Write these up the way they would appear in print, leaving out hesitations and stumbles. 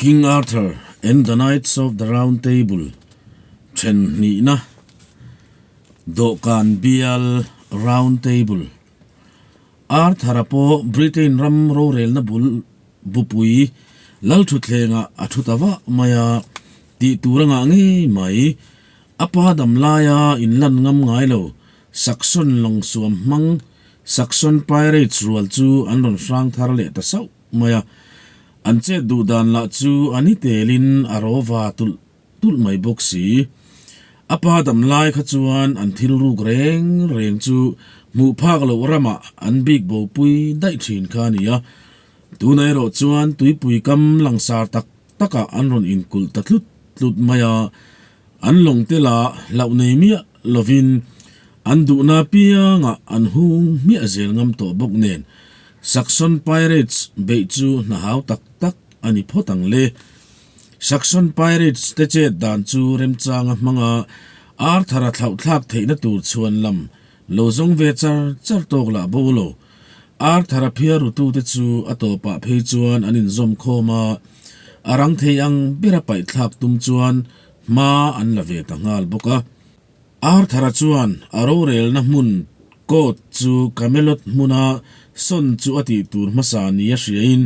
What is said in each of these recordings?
King Arthur and the Knights of the Round Table then hnihna dawhkan bial Round Table Arthur-a pawh Britain ram rorelna bul bupui Lalthutthlengah a thu ta vah mai a, tih tur a ngah ngei mai. A pa dam laia inlan ngam ngai lo Saxon lawng suam hmang Saxon Pirates rual chu an rawn hrang thar leh ta sauh mai a, an chet duh dan lah chu a ni telin a rawva tulh tulh mai bawk si. A pa dam lai kha chuan an thil ruk reng reng chu hmuh phak loh ramah an bik bopui daih thin kha a ni a, tunah erawh chuan tuipui kam langsar tak takah an rawn inkulh ta tlut tlut mai a, an lawng te lah hlauh nei miah lovin an duhna piangah an hung hmiah zel ngam tawh bawk nen Saxon Pirates beih chu hna hau tak tak a ni phawt ang le. Saxon Pirates te chet dan chu remchanga hmanga Arthur-a thlauhthlak theihna tur chhuan lam lo zawng ve char char tawk lah bo lo. Arthur-a phiar rutute chu a tawpah phei chuan an inzawm khawm a, a rang thei ang bera paihthlak tum chuan hma an la ve ta nghal bawk a. Arthur-a chuan a rorelna hmun court chu Camelot hmuna sawn chu a tih tur hmasa nia hriain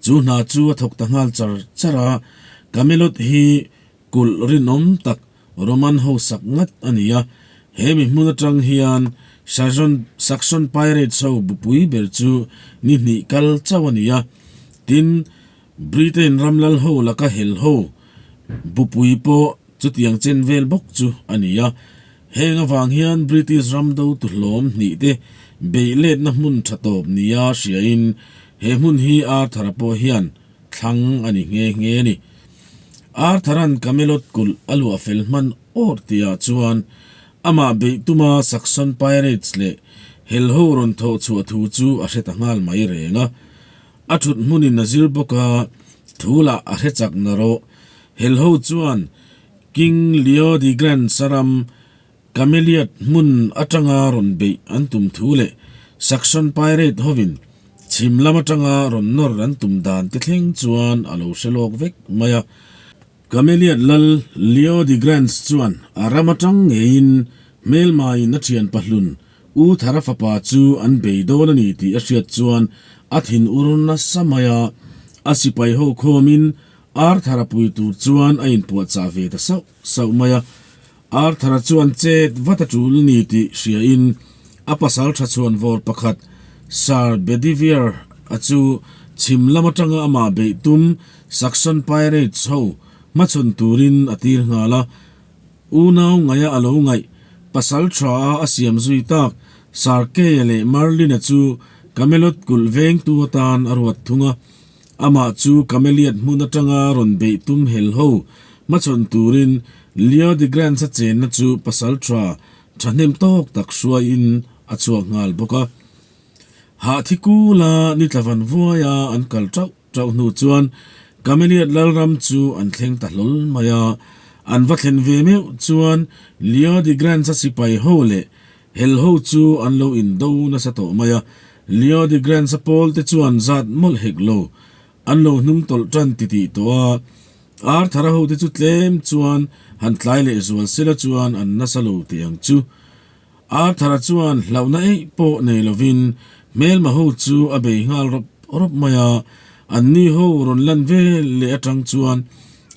chu hna chu a thawk ta nghal char char a. Camelot hi kulh rinawm tak Roman ho sak ngat a ni a, he mi hmun atang hian Saxon Saxon Pirates ho bupui ber chu ni hnih kal chauh a ni a, tin, Britain ram lal ho laka hel ho bupui pawh chutiang chen vel bawk chu a ni a. Heng avang hian British ram do tu hlawm hnih te beih letna hmun tha tawp nia hriain he hmun hi Arthur-a pawh hian thlang a ni nghe nghe a ni. Arthur-a'n Camelot kulh a luah fel hman awr tihah chuan amah beih tuma Saxon Pirates leh Helho rawn thawh chhuah thu chu a hre ta nghal mai reng a. A thut hmunin a zir bawk a, thu lah a hre chak na rawh. Helho chuan King Leodegrance ram Cameliard hmun atanga rawn beih an tum thu leh Saxon Pirate hovin chhim lam atanga rawn nawr an tum dan te thleng chuan a lo hre lawk vek mai a. Cameliard lal Leodegrance chuan a ram atang ngeiin hmelmaiin a thian pahlun U Thara fapa chu an bei dawn a ni tih a hriat chuan a thin ur nasa mai a, a sipai ho khawmin Arthur-a pui tur chuan a inpuahchah ve ta sauh sauh mai a. Arthur-a chuan chet vat a tul ni tih hriain a pasal tha chhuan vawr pakhat Sir Bedivere-a chu chhim lam atanga amah beih tum Saxon Pirates ho hmachhawn turin a tir nghal a. Unau ngaia a lo ngaih, pasal tha a a siam zui tak Sir Kay-a leh Merlin-a chu Camelot kulh vengtu atan a ruat thung a. Amah chu Cameliat hmun atanga rawn beih tum hel ho hmachhawn turin Leodegrance-a chenna chu pasal tha thahnem tawk tak hruaiin a chhuak nghal bawk a. Hahthi kula ni tlavan vuaia an kal tauh tauh hnu chuan Cameliat Lalram chu an thleng ta hlawl mai a. An va thlen ve meuh chuan Leodegrance-a sipai ho leh Hel ho chu an lo indo nasa tawh mai a, Leo de Grange-a pawl te chuan zat mawlh hek lo. An lo hnung tawlh tan titih tawh a, Arthur-a ho te chu tlem chuan han tlai leh zual sela chuan an nasa lo teh ang chu. Arthur-a chuan hlauhna eih pawh nei lovin hmelma ho chu a bei nghal rawp rawp mai a, anni ho rawn lan vel leh atang chuan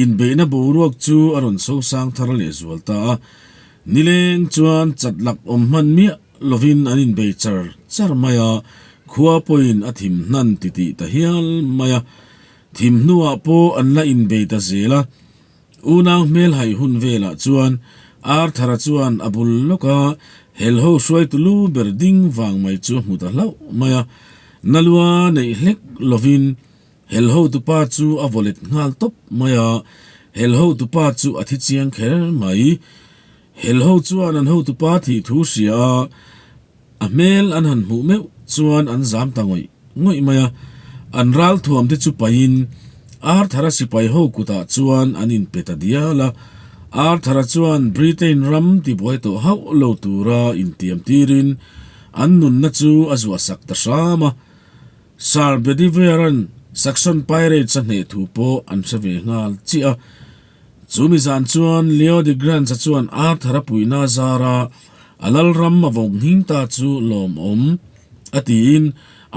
inbeihna boruak chu a rawn sosang thar leh zual ta a. Nileng chuan chat lak awm hman miah lovin an inbei char char mai a, khua pawhin a thim hnan titih ta hial mai a. Thim hnuah pawh an la inbei ta zel a. Unau hmelhaih hun velah chuan Arthur-a chuan a bul lawka helho hruaitu lu ber ding vang mai chu a hmu ta hlauh mai a. Nalua neih hlek lovin Helho tupa chu a vaw let nghal tawp mai a, Helho tupa chu a thi chiang kher mai. Helho chuan an hotupa thih thu hria a, a hmel an han hmuh meuh chuan an zam ta ngawih ngawih mai a. An ral thuam te chu paihin Arthur-a sipai ho kutah chuan an inpe ta dial a. Arthur-a chuan Britain ram tibuai tawh hauh lo tura intiam tirin an nunna chu a zuahsak ta hram a. Sir Bedivere-a'n Saxon Pirates a hneh thu pawh an hre ve nghal chiah a. Chu mi zan chuan Leo de Grange-a chuan Arthur-a puihna a zar a, a lalram a vawk nghing ta chu lawmawm a tiin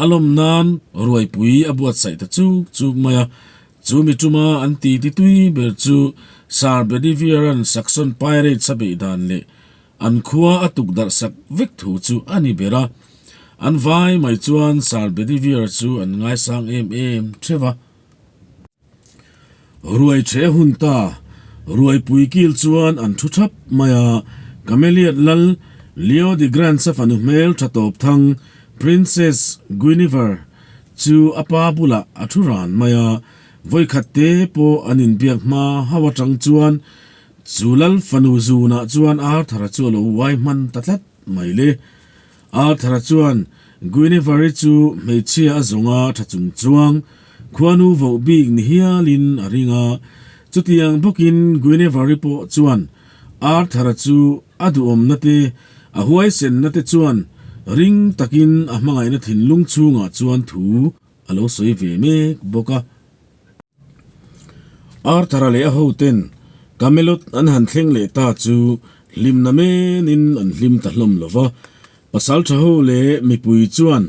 a lawm nan ruaipui a buatsaih ta chuk chuk mai a. Chu mi tuma an ti ti tui ber chu Sir Bedivere-a'n Saxon Pirates a beih dan leh an khua a tukdarh sak vek thu chu a ni ber a. An vai mai chuan Sir Bedivere chu an ngaisang em em theuh a. Ruai ṭhe hun ta, ruaipui kil chuan an ṭhu ṭhap mai a, Cameliat lal Leo de Grange-a fanu hmel ṭha tawp thang Princess Guinevere chu a pa bulah a ṭhu ran mai a, vawikhat te pawh an inbiak hma hauh aṭang chuan chu lal fanu zunah chuan Arthur-a chu a lo uai hman ta tlat mai le. Arthur-a chuan Guinevere-i chu hmeichhia a zawnga tha chung chuang khuanu voh bik ni hialin a ring a. Chutiang bawkin Guinevere-i pawh chuan Arthur-a chu a duhawmna te, a huaisenna te chuan ring takin a hmangaihna thinlung chhungah chuan thu a lo sawi ve mek bawk a. Arthur-a leh a hoten Camelot an han thleng leh ta chu hlimna menin an hlim ta hlawm lo va, pasaltha ho leh mipui chuan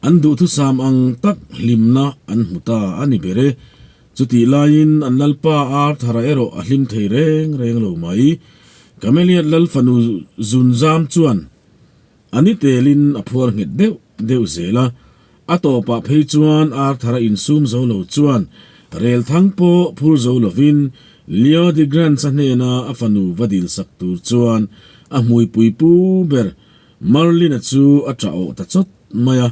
an duhthusam ang tak hlimna an hmu ta a ni ber e. Chutih laiin an lalpa Arthur-a erawh a hlim thei reng reng lo mai. Cameliat lal fanu Zunzam chuan A ni telin a phuar nghet deuh deuh zel a, a tawpah phei chuan Arthur-a insum zo lo chuan rel thang pawh phur zo lovin Leo de Grange-a hnena a fanu va dil sak tur chuan a hmuipui pu ber Merlin-a chu a ṭah awh ta chawt mai a.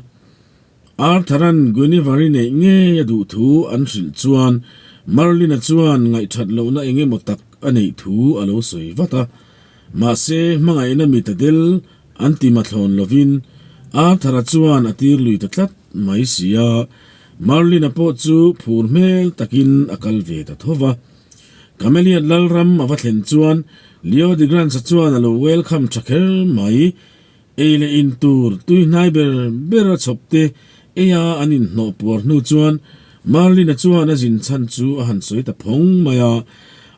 Arthur-a'n Guinevere-i neih ngei a duh thu an hrilh chuan Merlin-a chuan ngaihṭhat lohna eng emaw tak a neih thu a lo sawi vat a. Mahse, hmangaihna mit a del an ti mathlawn lovin Arthur-a chuan a tir lui ta tlat mai si a. Merlin-a pawh chu phur hmel takin a kal ve ta tho va. Cameliat lalram a va thlen chuan Leodegrance-a chuan a lo welcome ṭha kher mai. Ei leh in tur tui hnai ber ber a chhawp te eia an inhnawh puar hnu chuan Merlin-a chuan a zin chhan chu a han sawi ta phawng mai a.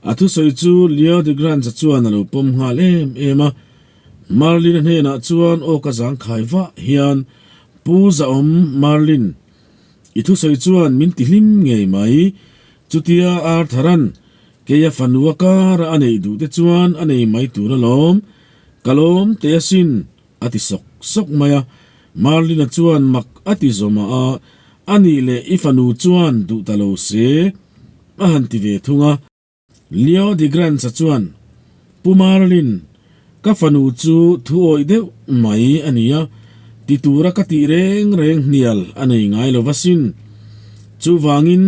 A thusawi chu Leo de Grange-a chuan a lo pawm nghal em em a. Merlin-a hnenah chuan aw ka zangkhai vah hian, Pu Zahawm Merlin, i thusawi chuan min ti hlim ngei mai. Chutia Arthur-a'n keia fanua kara a neih duh te chuan a nei mai tur alawm. Ka lawm teh asin, a ti sawk sawk mai a. Merlin-a chuan mak a ti zawmah a, A nih leh i fanu chuan duh ta lo se, a han ti ve thung a. Leo de Grange-a chuan, Pu Merlin, ka fanu chu thu awih deuh mai a ni a, ti tura ka tih reng reng hnial a nei ngai lo va sin. Chuvangin,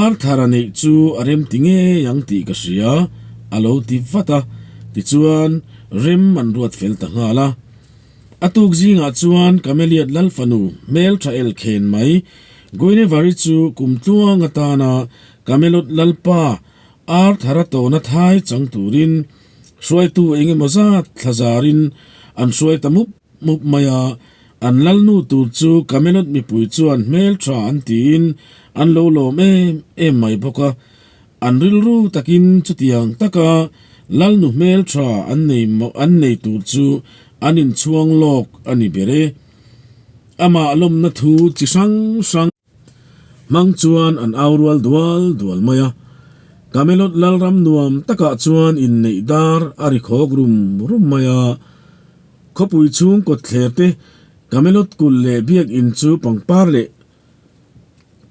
Arthur-a neih chu a rem ti ngei ang tih ka hria, a lo ti vat a. Tichuan, rem an ruat fel ta nghal a. A tuk zingah chuan Cameliat lal fanu hmeltha el khen mai Guinevere-i chu kum tluang atana Camelot lalpa Arthur-a tawna thai chang turin hruaitu eng emaw zat thla zarin an hruai ta mup mup mai a, an lalnu tur chu Camelot mipui chuan hmeltha an tiin an lo lawm em em mai bawk a, an rilru takin chutiang taka lalnu hmeltha an nei an nei tur chu an inchhuang lawk a ni ber e. Amah lawmna thu chi hrang hrang. Hmang chuan an au rual dual dual mai a. Camelot lalram nuam takah chuan inneih dar a ri khawk rum rum mai a. Khawpui chhung kawtthler te Camelot kulh leh biakinn chu pangpar leh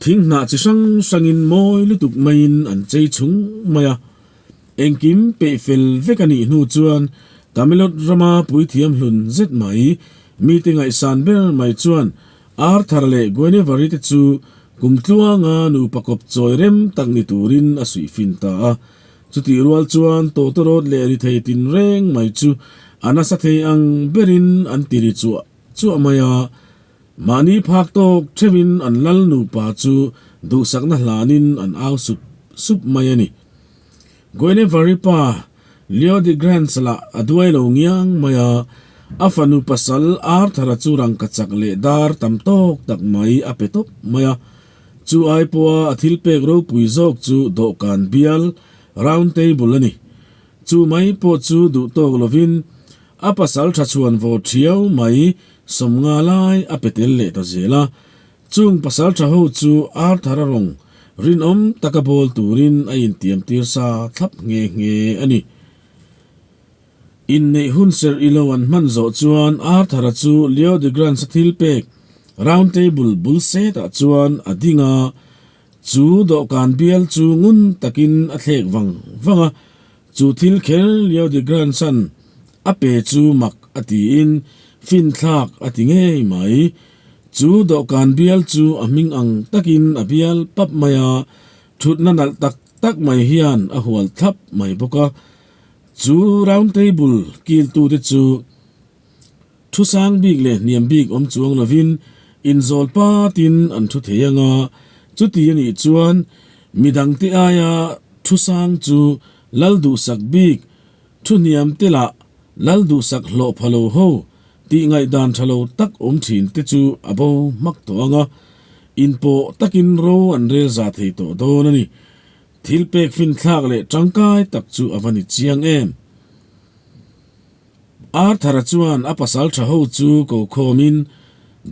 thing hnah chi hrang hrangin mawi lutuk maiin an chei chhung mai a. Engkim peih fel vek a nih hnu chuan Camelot rama puithiam hlun zet mai mite ngaihsan ber mai chuan Arthur leh Guinevere te chu kum tluanga nupa kawp chawi rem tak ni turin a suih fin ta a. Chutih rual chuan tawtawrawt leh ri thei tinreng mai chu a nasa thei ang berin an ti ri chuah chuah mai a. Mahni phak tawk theuhin an lal nupa chu duhsakna hlanin an au sup sup mai a ni. Guinevere pa Leo de Grange lah a duai lo ngiang mai a, a fanu pasal Arthur-a chu rangkachak leh dar tam tawk tak mai a pe tawp mai a. Chu ai pawha a thil pek ropui zawk chu dawhkan bial, round table, a ni. Chu mai pawh chu duh tawk lovin a pasal tha chhuan vaw thiau mai 50 lai a pe tel leh ta zel a. Chung pasal tha ho chu Arthur a rawng rinawm taka bawl turin a intiam tir sa thlap nghe nghe a ni. Inneih hun serh ilo an hman zawh chuan Arthur-a chu Leo de Grange-a thil pek round table bul setah chuan a ding a, chu dawhkan bial chu ngun takin a thlek vang vang a, chu thil kher Leo de Grange-a'n a pe chu mak a tiin finthlak a ti ngei mai. Chu dawhkan bial chu a hming ang takin a bial pap mai a, thutna nalh tak tak mai hian a hual thlap mai bawk a. Chu round table kiltute chu thu sang bik leh hniam bik awm chuang lovin inzawl patin an thu thei ang a, chuti a nih chuan midangte aia thu sang chu lal duhsak bik, thu hniam te lah lal duhsak hlawh pha lo ho tih ngaihdan tha lo tak awm thin te chu a bo hmak tawh ang a, inpawh takin ro an rel za thei tawh dawn a ni. Thil pek finthlak leh tangkai tak chu a va ni chiang em? Arthur-a chuan a pasal tha ho chu ko khawmin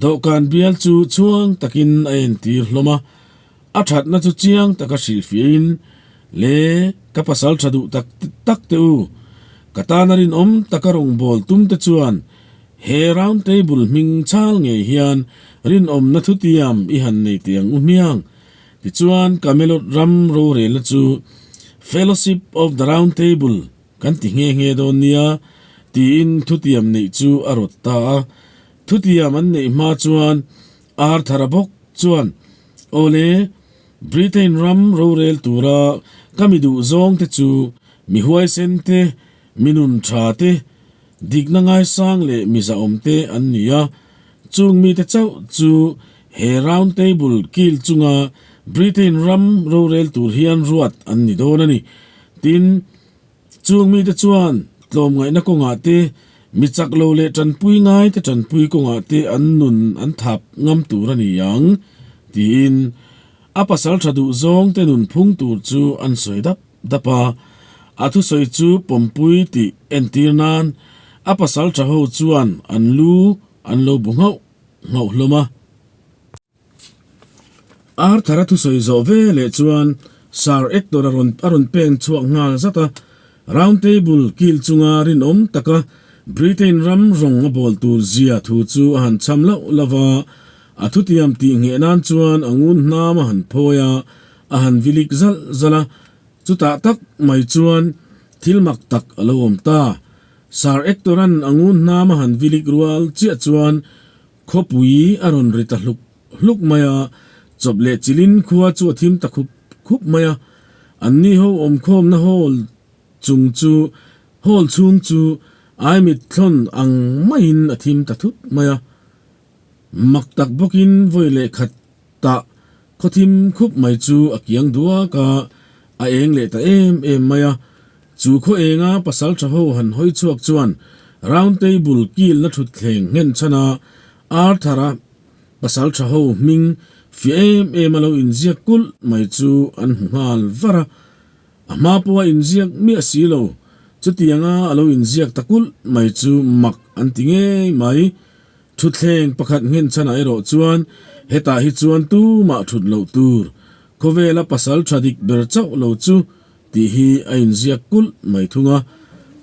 dawhkan bial chu chhuang takin a entir hlawm a, a thatna chu chiang taka hrilhfiahin, Le, ka pasal tha duh tak tak te u, ka tana rinawm taka rawngbâwl tum te chuan he round table hming chhal ngei hian rinawmna thutiam i han nei teh ang u hmiang, Tichuan, Camelot ram rorelna chu Fellowship of the Round Table kan ti nghe nghe dawn nia, tiin thutiam neih chu a rawt ta a. Thutiam an neih hma chuan Arthur-a bawk chuan, Awle, Britain ram rorel tura ka mi duh zawngte chu mi huaisen te, mi nun tha te, dikna ngaisang leh mi zahawm te an ni a, Chung mite chauh chu he round table kil chunga Britain ram rorel tur hian ruat an ni dawn a ni. Tin, chung mite chuan tlawmngaihna kawngah te, mi chak lo leh tanpui ngai te tanpui kawngah te an nun an thap ngam tur a ni ang, tiin a pasal tha duh zawng te nun phung tur chu an sawi dap dap a. A thusawi chu pawmpui tih entir nan a pasal tha ho chuan an lu An lo bu nghauh nghauh hlawm a. Arthur a thusawi zawh ve leh chuan Sir Hector a rawn a rawn peng chhuak nghal zat a. Round table kil chunga rinawm taka Britain ram rawng a bawl tur zia thu chu a han cham lauh lauh a. A thutiam tih ngheh nan chuan a ngun hnam a han phawi a, a han vilik zalh zalh a. Chutah tak mai chuan thil mak tak a lo awm ta. Sir Hector-a'n a ngun hnam a han vilik rual chiah chuan khawpui a rawn ri ta hluk hluk mai a, chawp leh chilin khua chu a thim ta khup khup mai a. Anni ho awmkhawmna hall chung chu hall chhung chu aimit thlawn ang maiin a thim ta thut mai a. Mak tak bawkin vawi leh khat Tah khawthim khup mai chu a kiang duak a, a eng leh ta em em mai a. Chu khaw enga pasal tha ho han hawi chhuak chuan round table kilna thutthleng nghen chhan a, Arthur-a pasal tha ho hming fiah em em a lo inziak kulh mai chu an hmu nghal var a. A hma pawh a inziak miah si lo, chutianga a lo inziak ta kulh mai chu mak an ti ngei mai. Thutthleng pakhat nghen chhanah erawh chuan hetah hi chuan tumah thut loh tur, khawvela pasal tha dik ber chauh lo chu tih hi a inziak kulh mai thung a.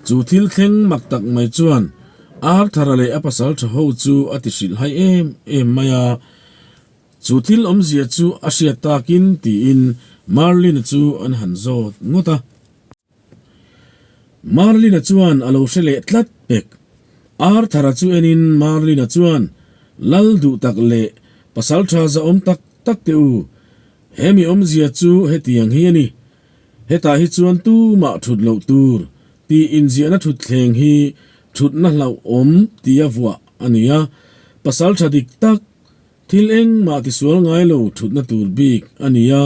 Chu thil thleng mak tak mai chuan Arthur-a leh a pasal tha ho chu a ti hrilh hai em em mai a. Chu thil awmzia chu a hriat takin tiin Merlin-a chu an han zawt ngawt a. Merlin-a chuan a lo hre leh tlat pek. Arthur-a chu enin Merlin-a chuan, Lal duh tak leh pasal tha zahawm tak tak teh u, he mi awmzia chu hetiang hi a ni. Hetah hi chuan tumah thut loh tur tih inziahna thutthleng hi thutna hlauhawm tia vuah a ni a, pasal tha dik tak, Thil engmah tisual ngai lo thutna tur bik a ni a,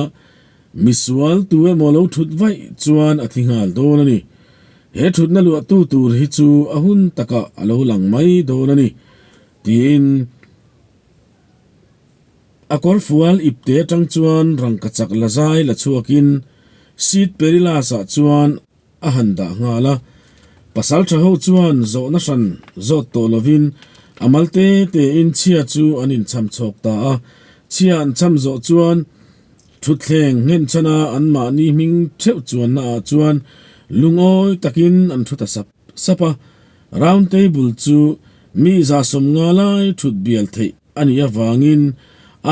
misual tu emaw lo thut vaih chuan a thi nghal dawn a ni. He thutna luahtu tur hi chu a hun takah a lo lang mai dawn a ni, tiin A kawrfual ipte atang chuan rangkachak la zai la chhuakin Seat Perilous-ah chuan a han dah nghal a. Pasal tha ho chuan zawhna hran zawt tawh lovin a mal te tein chhia chu an inchham chhawk ta a. Chhia an chham zawh chuan thutthleng nghenchhana anmahni hming theuh chuanna ah chuan lungawi takin an thu ta sap sap a. Round table chu mi 150 lai thut bial theih a nih avangin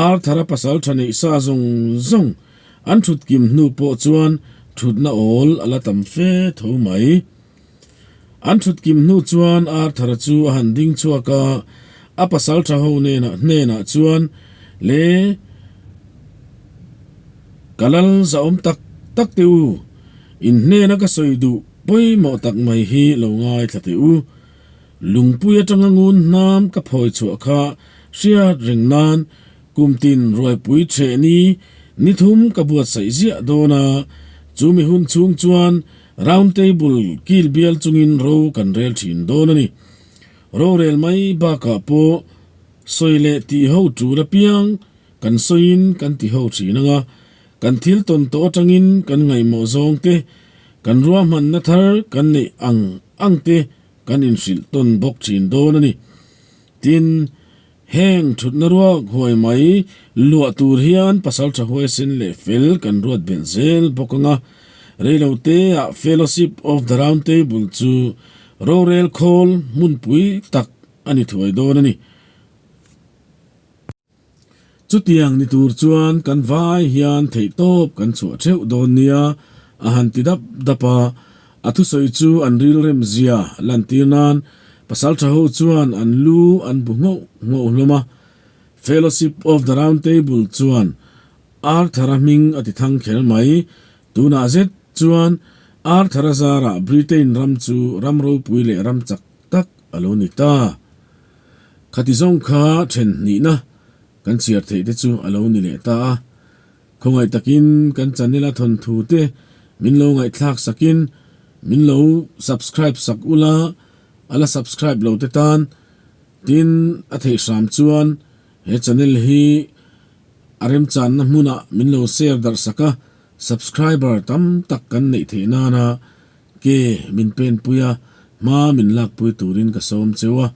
Arthur-a pasal tha neih sa zawng zawng an thut kim hnu pawh chuan thutna awl a la tam fe tho mai. An thut kim hnu chuan Arthur-a chu a han ding chhuak a, a pasal tha ho nenah hnenah chuan, Le, ka lal zahawm tak tak teh u, in hnena ka sawi duh pawimawh tak mai hi lo ngaithla teh u. Lungpui atanga ngun hnam ka phawi chhuah kha hriat reng nan kum tin ruaipui theh ni ni thum ka buatsaih ziah dawn a, chu mi hun chhung chuan round table kil bial chungin ro kan rel thin dawn a ni. Rorel mai bakah pawh sawi leh tih ho tul apiang kan sawiin kan ti ho thin ang a, kan thil tawn tawh atangin kan ngaihmawh zawng te, kan ruahmanna thar kan neih ang ang te Kan inhrilh tawn bawk thin dawn a ni. Tin, heng thutna ruak huai mai luah tur hian pasal tha huaisen leh fel kan ruat belh zel bawk ang a. Reiloteah Fellowship of the Round Table chu rorel khawl hmunpui tak a ni thuai dawn a ni. Chutiang ni tur chuan kan vai hian theihtawp kan chhuah theuh dawn nia, a han ti dap dap a. A thusawi chu an rilrem zia lantir nan pasaltha ho chuan an lu an bu nghauh nghauh hlawm a. Fellowship of the Round Table chuan Arthur-a hming a ti thang kher mai. Tunah zet chuan Arthur-a zarah Britain ram chu ram ropui leh ram chak tak a lo ni ta. Khati zawng kha then hnihna kan chhiar theih te chu a lo ni leh ta a. Khawngaih takin kan channel a thawnthu te min lo ngaihthlak sakin min lo subscribe sak ula, a la subscribe lo te tan tin a theih hram chuan he channel hi a remchanna hmunah min lo share darh sak a, subscriber tam tak kan neih theih nana Ke min penpui a, hma min lakpui turin ka sawm cheu a.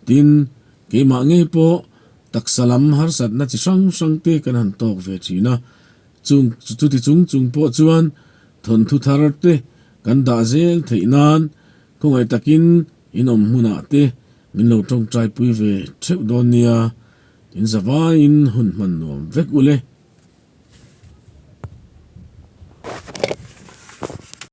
Tin, keimah ngei pawh taksa lam harsatna chi hrang hrang te kan han tawk ve thin a. Chung chuti chung chung pawh chuan thawnthu thar te kan dah zel theih nan khawngaih takin in awm hmunah te min lo tawngtai pui ve theuh dawn nia. In zavaiin hun hman nuam vek ule.